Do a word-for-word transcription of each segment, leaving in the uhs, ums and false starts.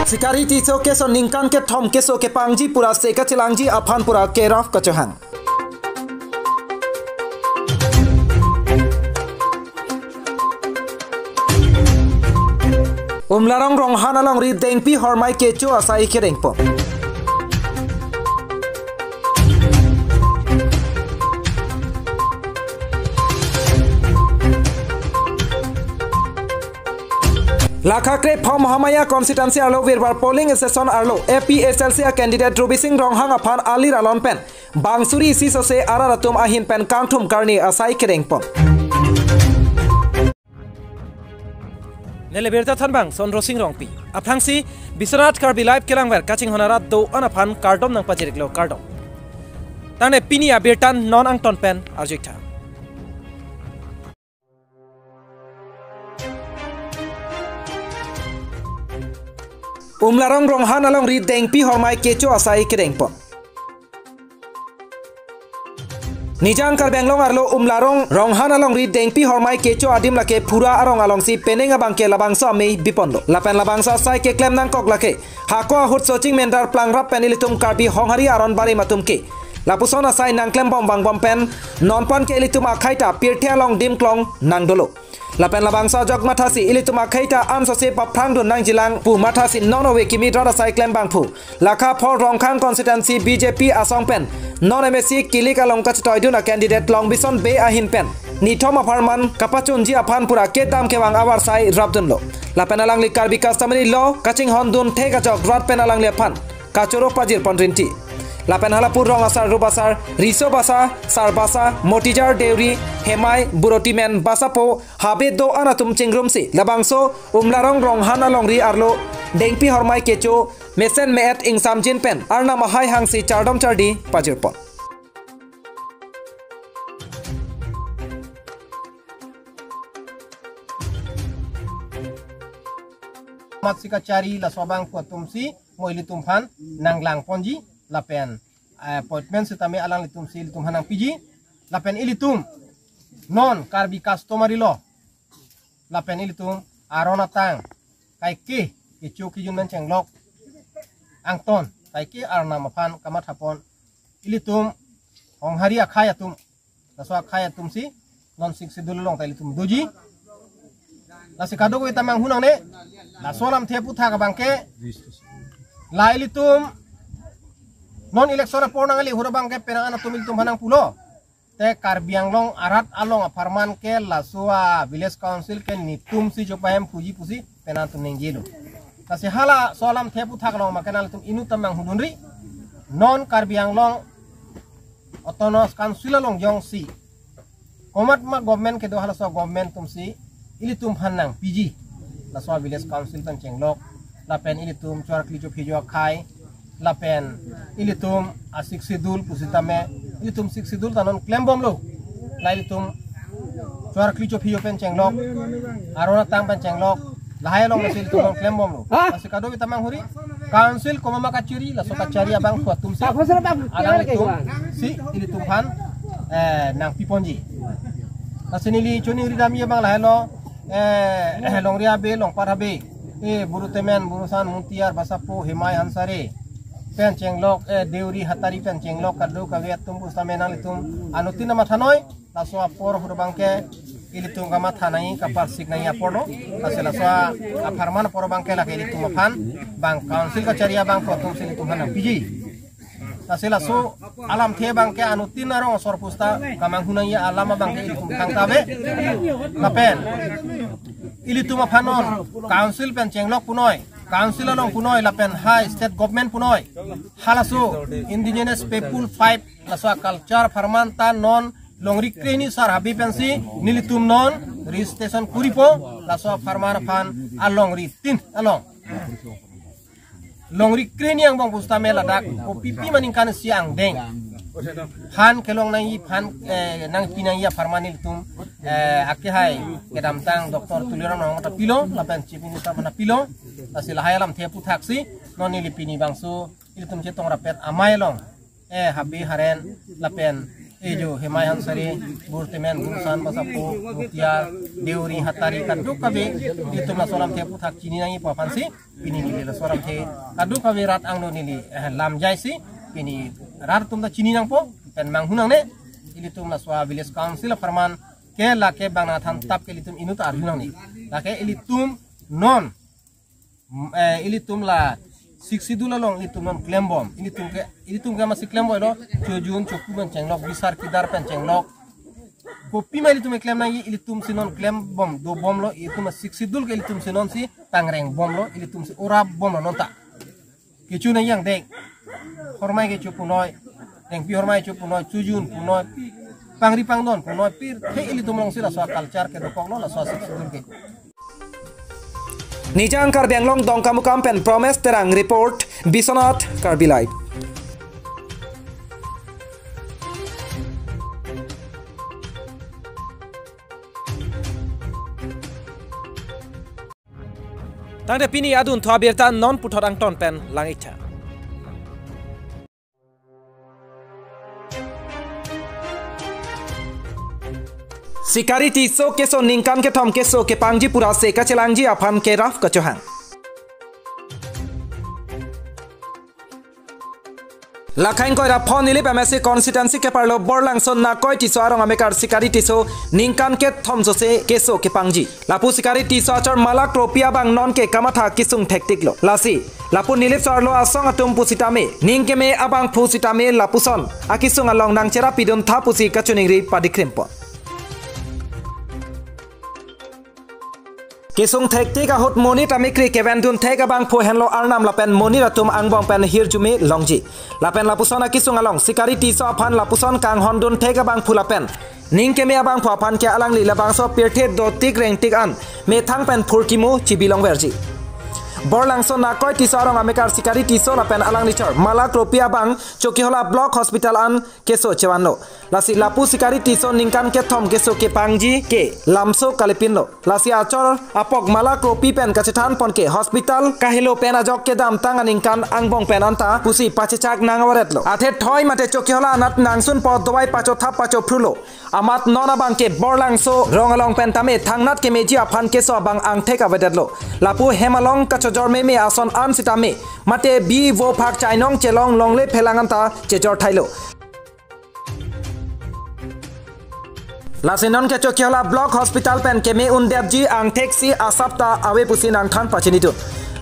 Sikari Tisso keso ningkan kethom keso kepangji pura se kachelangji aphan pura kerap kachohang. Umlarong Ronghan alongri Dengpi Hormai kecho asai kedengpon. Lakha krephom Mahamaya constituency arlo virvar polling station arlo A P H L C a candidate Rubi Sing Ronghang aphan alir alon pen bang suri isi sose arat atum ahin pen kangthum karni asai kedengpon. Neli birta thanbang Sondro Sing Rongpi. Aphrangsi Biswanath Karbi Live kelangver kachinghon arat do-an aphan kardom nangpajir-iklo, kardom. Tangte pini abirta non angton pen arju-iktha. Umlarong Ronghan alongri Dengpi Hormai kecho asai kedengpon. Nijang Karbi Anglong arlo Umlarong Ronghan alongri Dengpi Hormai kecho adim lake Phura arong alongsi penang abangke labangso amei biponlo. Lapen labangso asai keklem nangkok lake hako ahut Soching Mendar Plangrap pen ilitum Karbi Honghari aron barim atum ke lapuson asai nangklembom vangbom pen nonpan ke ilitum akhei ta pirthe along dim klong nangdolo. Lapen labangso ajok mathasi ilitum akhei ta ansose paphrangdun nangjilang pu mathasi non ove kimi drat asai klem bangphu. Lakha phor Rongkhang constituency B J P asong pen non M A C kilik along kachetoidun a candidate Longbison Bey ahin pen nithom apharman kapachunji aphan pura kedam kevang avarsai rapdunlo. Lapen alangli Karbi customary law kachinghondun thek ajok rat pen alangliphan kachoro pajirpon rinti. Lapen halapur rong asar rup asar, riso basa, sar basa, motijar deuri, hemai, buroti men, basapo, habe do-an atum chingrumsi labangso Umlarong Ronghan alongri arlo Dengpi Hormai kecho mesen me-et ingsamjin pen arnam ahai hangsi chardom chardi pajirpon. Mat si kachari laso abangphu atumsi mo ilitum aphan nanglangponji lapen, eh, appointment sitame alanglitumsi ilitum aphan nangpiji lapen ilitum non Karbi customary law lapen ilitum aron atang kaike kecho kejun pen chenglok angton kaike arnam aphan kamathapon ilitum Honghari akhei atum, laso akhei atumsi non Sixth Schedule along ta ilitum doji. Lasi kadokave ta manghunangne, laso alamthe aphuthak abangke la ilitum non election apor nangkali ahut abangke penang an atum ilitum aphan nangpulo. Te Karbi Anglong arat along apharman ke laso a village council ke netumsi chopahem puji pusi penang atum ningjelo. Lasi halaso alamthe aphuthak along abangke nangtum inut ta manghudunri. Non Karbi Anglong Autonomous Council along jongsi komat ma government kedo halaso government atumsi ilitum aphan nangpiji. Laso village council pen chenglok lapen ilitum choarkli chophi jo akhei lapen ilitum a Sixth Schedule pusitame ilitum Sixth Schedule ta non klembomlo. La ilitum choarkli chophi jo pen chenglok, aron atang pen chenglok, lahai along masi ilitum non klembomlo. Lasi kadokave ta manghuri, council komat ma kachiri, laso kachari abangphu atumsi alanglitumsi ilitum aphan, eh, nangpiponji. Lasi neli choningri damji abang lahelo, eh, longri habe, longpat habe, eh, buru temen, buru san, muntiar, basapo, hemai, hansare pen chenglok, eh, deuri, hatari pen chenglok kadokave atum pusitame nanglitum anuttin amatha noi. Laso apor ahut abangke ilitum kamatha nangji, kaparsik nangji aporlo. Lasi laso apharman apor abangke lake ilitum aphan bang council kachari abangphu atumsi ilitum aphan nangpiji. Lasi laso alamthe abangke anuttin arong asor pusta kamanghunangji alam abangke ilitum thangta ave. Lapen ilitum aphan non council pen chenglok punoi, council along punoi lapen ha state government punoi, halaso Indigenous People Five laso culture apharman ta non longri krehini sar habe pensi nelitum non registration kuripo. Laso apharman aphan alongri tin along, longri krehini angbong pusitame ladak kopipi ma ningkan isi angdeng phan kelong nangji, phan, eh, nangpi nangji apharman nelitum, eh, akehai kedamtang Doctor Tuliram Ronghang ta pilo lapen Chief Minister aphan ta pilo. Lasi lahai alamthe aphuthaksi non neli pini bangso ilitum chetong rapet amei along, eh, habe haren lapen Ejo, Hemai Hansari, Burtemen, Gursan, Basapo, Rutia, Deuri, Hatari, kadokave, ilitum laso alamthe aphuthak chini nangji pu aphansi, pini neli laso alamthe kadokave rat angno neli, eh, lamjaisi, pini rat atum ta chini nangpo, pen manghu nangne, ilitum laso a-village council apharman, ke lake bang nangthan tap ke ilitum inut arju nangne. Lake ilitum non, mm, eh, ilitum la Sixth Schedule along ilitum non klembom. Ilitum ke, ilitum ke masi klembomlo, chojun, choku pen chenglok, bisar kidar pen chenglok. Kopima ilitum keklem nangji, ilitum si non klembom, dobomlo, ilitum a-Sixth Schedule ke ilitum si nonsi tangrengbomlo, ilitum si orapbomlo nonta. Kecho nangji angdeng. Hormai kecho punoi, dengpi hormai cho punoi, chojun punoi, pangri pangdon punoi, pirthe ilitum alongsi laso a-culture ke dokoklo, laso a-Sixth Schedule ke. Nijang Karbi Anglong Dongkamukam pen Promes Terang report, Biswanath Karbi Live. Tangte pini adunthu abirta non puthot angton pen lang-iktha. Sikari Tisso keso ningkan kethom keso kepangji pura se kachelangji aphan kerap kachohang. Lakhang koira pho Nilip M A C constituency keparlo Borlangso Nakoi Tisso arong amekar Sikari Tisso ningkan kethom sose keso kepangji. Lapu Sikari Tisso achor Mala Kropi abang nonke kamatha kisung thektiklo. Lasi, lapu Nilip so-arlo asong atum pusitame, ning keme abangphu sitame lapuson akisung along nangcherap piduntha pusi kachiningri padikrimpon. Kisung thektik ahut monit amikri keven dunthek abangphu henlo arnam lapen monit atum angbong pen hirjume longji. Lapen lapuson akisung along Sikari Tisso aphan lapuson kanghon dunthek abangphu lapen ning keme abangphu aphan ke alangli labangso pirthe dotik rengtik an methang pen phurkimo chibi longverji. Borlangso Nakoi Tisso arong amekar Sikari Tisso lapen alangli chor Mala Kropi abang Chokihola Block Hospital an keso chevanlo. Lasi lapu Sikari Tisso ningkan kethom keso kepangji ke lamso kalipinlo. Lasi achor apok Mala Kropi pen kachethanpon ke hospital kahelo pen ajok kedamtang aningkan angbong pen anta pusi pachechak nang avaretlo. Athe thoi mate Chokihola anat nangsunpo dovai pachothap pachophrulo. Amat non abang ke Borlangso rong along pen tame thangnat kemeji aphan keso abang angthek avedetlo. Lapu hem along kachojor meme ason an sitame mate bi vo phak chainong chelong longle phelang anta chejor thailo. Lasi non ke Chokihola Block Hospital pen keme undetji angthek si asap ta ave pusi nangthan pachinidun.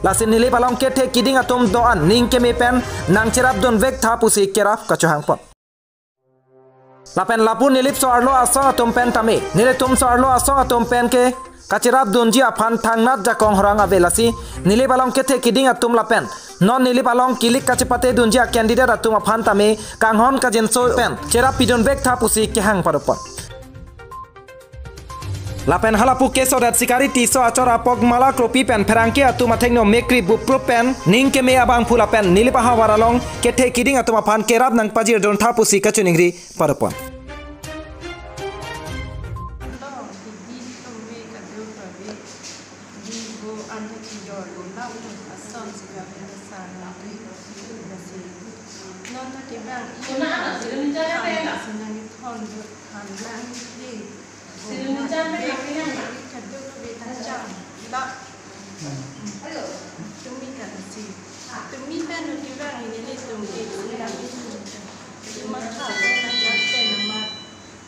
Lasi Nilip along kethe kiding atum do-an ning keme pen nangcherap dunvektha pusi kerap kachohangpon. Lapen lapu Nilip so-arlo asong atum pen tame, nelitum so-arlo asong atum pen ke kacherap dunji aphan thangnat jakong horang ave lasi, Nilip along kethe kiding atum lapen non Nilip along kilik kachepate dunji a-candidate atum aphan tame kanghon kajinso pen cherap pidunvektha pusi kehang padopon. Lapen halapu kesodet Sikari Tisso achor apok Mala Kropi pen pherangke atum athengno mekri buprup pen ning keme abangphu lapen Nilip ahavar along kethe kiding atum aphan kerap nangpajir duntha pusi kachiningri padopon. Long, bidi, tome, kadokave, bibo, anta kidor, lam, ason, sikap, indasan, nangtui, nasi. Non ta kebang, iya, sinang, ithon, dot, than, lang, di. Sinang, ithon, kadokave, tachang, la. Tumi kan si. Tumi pen nu kevang nelitum ke si kami. Cuma kau pen na jak pen nama.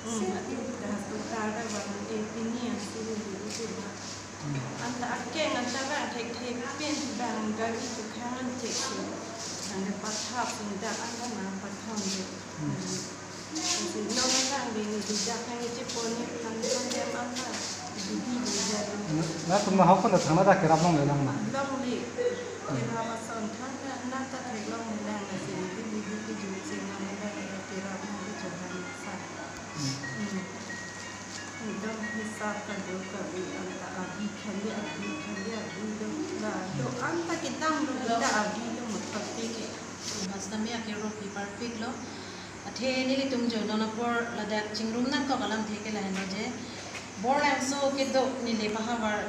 Hmm, ati dah tu tar dah bang eh pini yang si ni dulu tu. Anta akeng anta bang thek thek pen bang gari tu kangan cek si. Nang dapat hap sindak anta nang pathon je. Hmm. Kasi non abang di ni dijak nang iji poni kan kan dem anta. Di di di di. Latum ma hokon thangnatta kerap longle nang ma. Longle. Kerap ason thangnatta theklongle nang nasi di di di di jumsi nang abang kerap nang di chohang sa. Hmm. Hmm. Dam hisap kadokave anta abi khali abi khali abi do la do anta kedam do la abi do muthot ke. Mas nami akero pi parpik lo. Athe nelitum jo non apor ladak chingrum nangkok alamthe ke lahenlo je. Borlangso kedo Nilip ahavar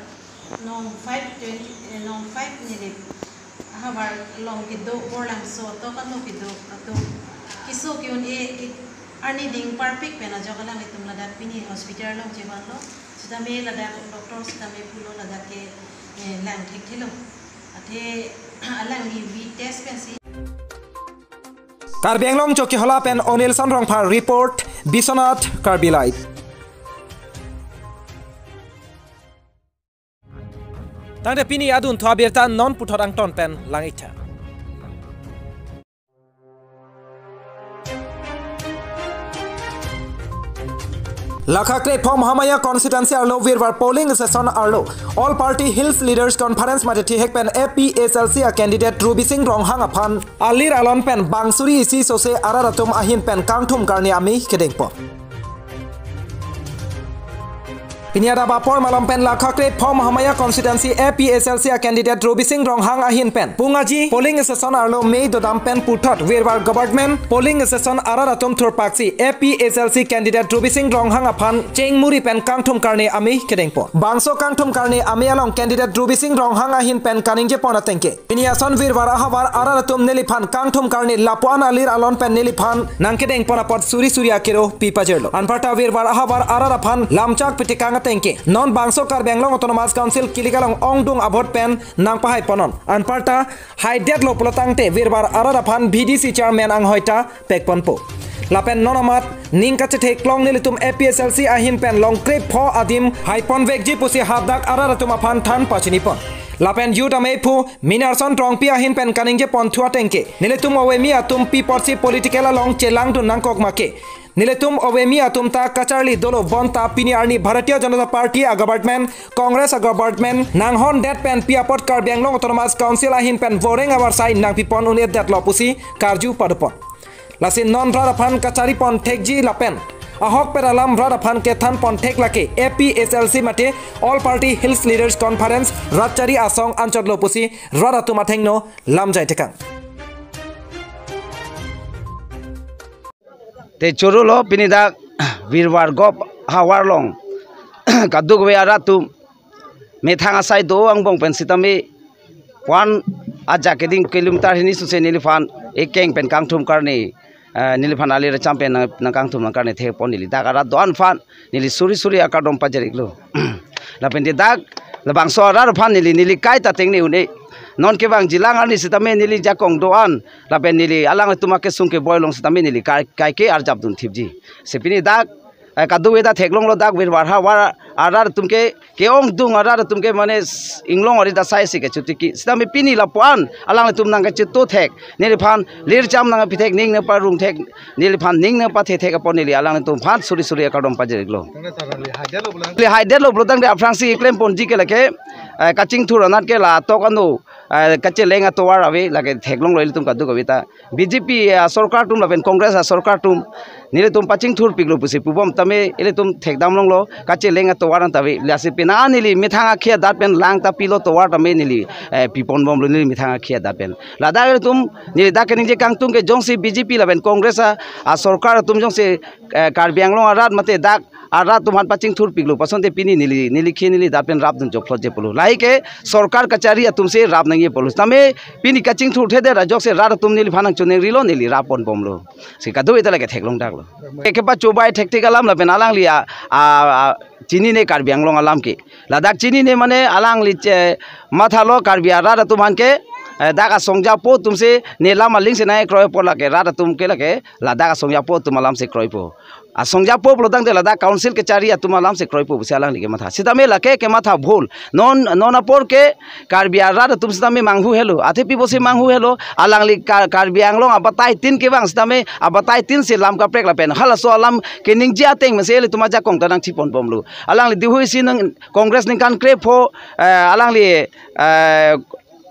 nong five twenty, eh, nong five Nilip ahavar along kedo Borlangso atok ano kedo atum keso ke-un-e ke Arni ding parpik pen ajok alanglitum ladak pini hospital along chevanlo. Sitame ladak doctor sitame pulo ladak ke, eh, lang thekthelo. Athe alangli V test pensi. Karbi Anglong Chokihola pen Onilson Rongphar report, Biswanath Karbi Live. Tangte pini adun thu abirta non puthot angton pen lang-iktha. Lakha krepho Mahamaya constituency arlo virvar polling station arlo All Party Hills Leaders Conference mate thihek pen A P H L C a candidate Rubi Sing Ronghang aphan alir alon pen bang suri isi sose arat atum ahin pen kangthum karne amei kedengpon. Pini adap apor malom pen Lakha krepho Mahamaya constituency A P H L C a candidate Rubi Sing Ronghang ahin pen Pungaji polling station arlo mei dodam pen puthot virvar government polling station arat atum thurpaksi A P H L C candidate Rubi Sing Ronghang aphan chengmuri pen kangthum karne amei kedengpon. Bangso kangthum karne amei along candidate Rubi Sing Ronghang ahin pen kaningjepon atengke, pini ason virvar ahavar arat atum neliphan kangthum karne lapuan alir alon pen neliphan nangkedengpon apot suri suri akero pipajirlo. Anparta virvar ahavar arat aphan lamchak pitekang atengke, non bangso Karbi Anglong Autonomous Council kilik along ongdung abot pen nangpahaiponon. Anparta haidetlo pulotangte virvar arat aphan V D C chairman anghoi ta pekponpo. Lapen non amat ning kachetheklong nelitum A P H L C ahin pen long krepho adim haiponvekji pusi hadak arat atum aphan than pachinipon. Lapen youth ameiphu Minarson Rongpi ahin pen kaningjepon thu atengke, nelitum ovemi atum pi apotsi political along chelangdun nangkok make, nelitum ovemi atum ta kacharli dolo bonta pini arni Bharatiya Janata Party a government, Congress a government nanghondet pen pi apot Karbi Anglong Autonomous Council ahin pen voreng avarsai nangpipon un-edetlo pusi karju padopon. Lasi non rat aphan kacharipon thekji lapen ahokpet alam rat aphan kethanpon thek lake A P H L C mate All Party Hills Leaders Conference rat chari asong anchotlo pusi rat atum athengno lamjai tekang. Te chorolo pini dak virvar gop havar along kadokave arat atum methang asai do angbong pen sitame puan ajak keding kilometer hini suse neliphan ekeng pen kangthum karne, eh, neliphan alir cham pen nang, nangkangthum nangkarne thepon neli dak arat do-an aphan neli suri suri akardom pajir-iklo. Lapen te dak labangso arat aphan neli, neli kai ta tengne un-e. Non kevangjilang arni sitame neli jakong do-an lapen neli alanglitum akesung keboi along sitame neli kai, kaike arjapdun thipji. Si pini dak, eh, kadokave ta theklonglo dak virvar havar arat atum ke, ke-ongdung arat atum ke mane s-, inglong arit asai si kechotiki. Sitame pini lapuan alanglitum nangkachito thek, neliphan lircham nangpi thek, ning nangparong thek, neliphan ning nangpathe thek apot neli alanglitum aphan suri suri akardom pajir-iklo. Tangte sir, neli haidetlo pulang. Neli haidetlo pulotangte aphrangsi klemponji ke lake, eh, kachingthur anat ke latok ano, eh, kacheleng atovar ave lake theklonglo ilitum kadokave ta. B J P a sorkar atum lapen Congress a sorkar atum nelitum pachingthurpiklo pusi pubom tame ilitum thekdamlonglo kacheleng atovar an ta ave. Lasi pini neli methang akhei adat pen lang ta pilo tovar tame neli, eh, piponbomlo neli methang akhei adat pen. Ladak ilitum neli dak keningje kangtung ke jongsi B J P lapen Congress a, a sorkar atum jongsi, eh, Karbi Anglong arat mate dak arat atum aphan pachingthurpiklo pasonte pini neli, neli khei neli adat pen rapdun chokphlotje pulo. Lahai ke sorkar kachari atum si rap nangji pulo. Tame pini kachingthurthedet ajoksi rat atum neliphan nangchoningrilo neli rapponbomlo. Si kadokave ta lake theklong daklo. Ke kepachobai thekthek alam lapen alangli a, a, a, chinine Karbi Anglong alam ke. Ladak chinine mane alangli che mathalo Karbi arat atum aphan ke, eh, dak asongjapo atum si ne lam aling si nangkroi apot lake rat atum ke lake ladak asongjapo atum alam si kroipo. Asongjapo pulotangte ladak council kachari atum alam si kroipo pusi alangli kematha. Sitame lake kematha bhul. Non, non apor ke Karbi arat atum sitame manghu helo. Athe pi pusi manghu helo. Alangli Kar-, Karbi Anglong abatai tin kevang sitame abatai tin si lam kaprek lapen halaso alam keningje ateng mese ilitum ajakong ta nangchiponbomlo. Alangli dihui si nang Congress ningkan krepho, eh, alangli, eh,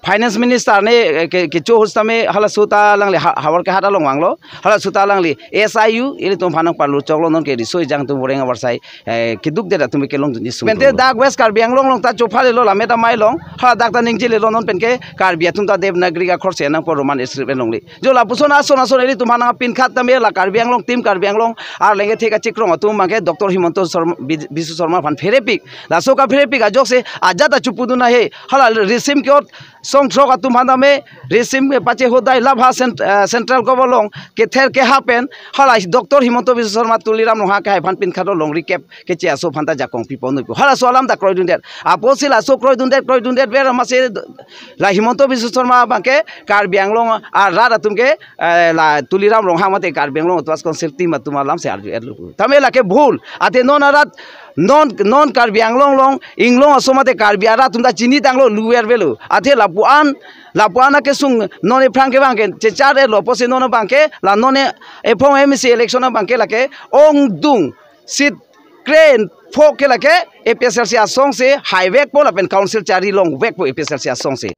Finance Minister ne, eh, ke, kecho ahut sitame halaso ta alangli ha-, havar kehat along vanglo. Halaso ta alangli S I U ilitum aphan nangparlu choklo non ke riso ejang atum voreng avarsai, eh, keduk det atum kelongdunji sung. Pente dak West Karbi Anglong along ta chophalelo lammet amei along. Haladak ta ningjelelo non pen ke Karbi atum ta Devanagari akhor si nangpo Roman script alongle. Jo lapuson ason ason ilitum aphan nangpinkhat tame la Karbi Anglong team Karbi Anglong arleng kethe kachikrong atum abangke Doctor Himanta Sarma, Bi-, Biswa Sarma aphan pherepik. Laso kapherepik ajoksi ajat ta chupudun ahe. Hala risim ke-ot song throk atum aphan tame resim pache hodai labha cent-, eh, central government along kether keha pen hala Doctor Himanta Biswa Sarma, Tuliram Ronghang kehai aphan pinkhat along recap keche aso aphan ta jakong pipo noi pu. Halaso alam ta kroidundet. Apotsi laso kroidundet, kroidundet ver amatsi la Himanta Biswa Sarma abangke Karbi Anglong arat atum ke, eh, la Tuliram Ronghang mate Karbi Anglong Autonomous Council team atum alam si arju-etlo pu. Tame lake bhul. Athe non arat, non, non Karbi Anglong along, inglong aso mate Karbi arat atum ta chinitanglo, luver avelo. Athe lapu-an, lapu-an akesung non ephrang ke abangke chechar-etlo, apotsi non abangke, la non e, ephong M A C election abangke lake ongdung seat krepho ke lake A P H L C asong si haivekpo lapen council chari longvekpo A P H L C asong si.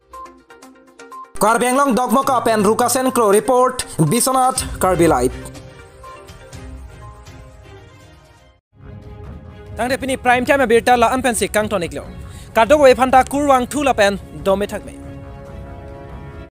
Karbi Anglong Dokmoka pen Rukasen Kro report, Biswanath Karbi Live. Tangte pini prime time abirta la-an pensi kangton-iklo. Kadokave aphanta kurvangthu lapen dome thakme.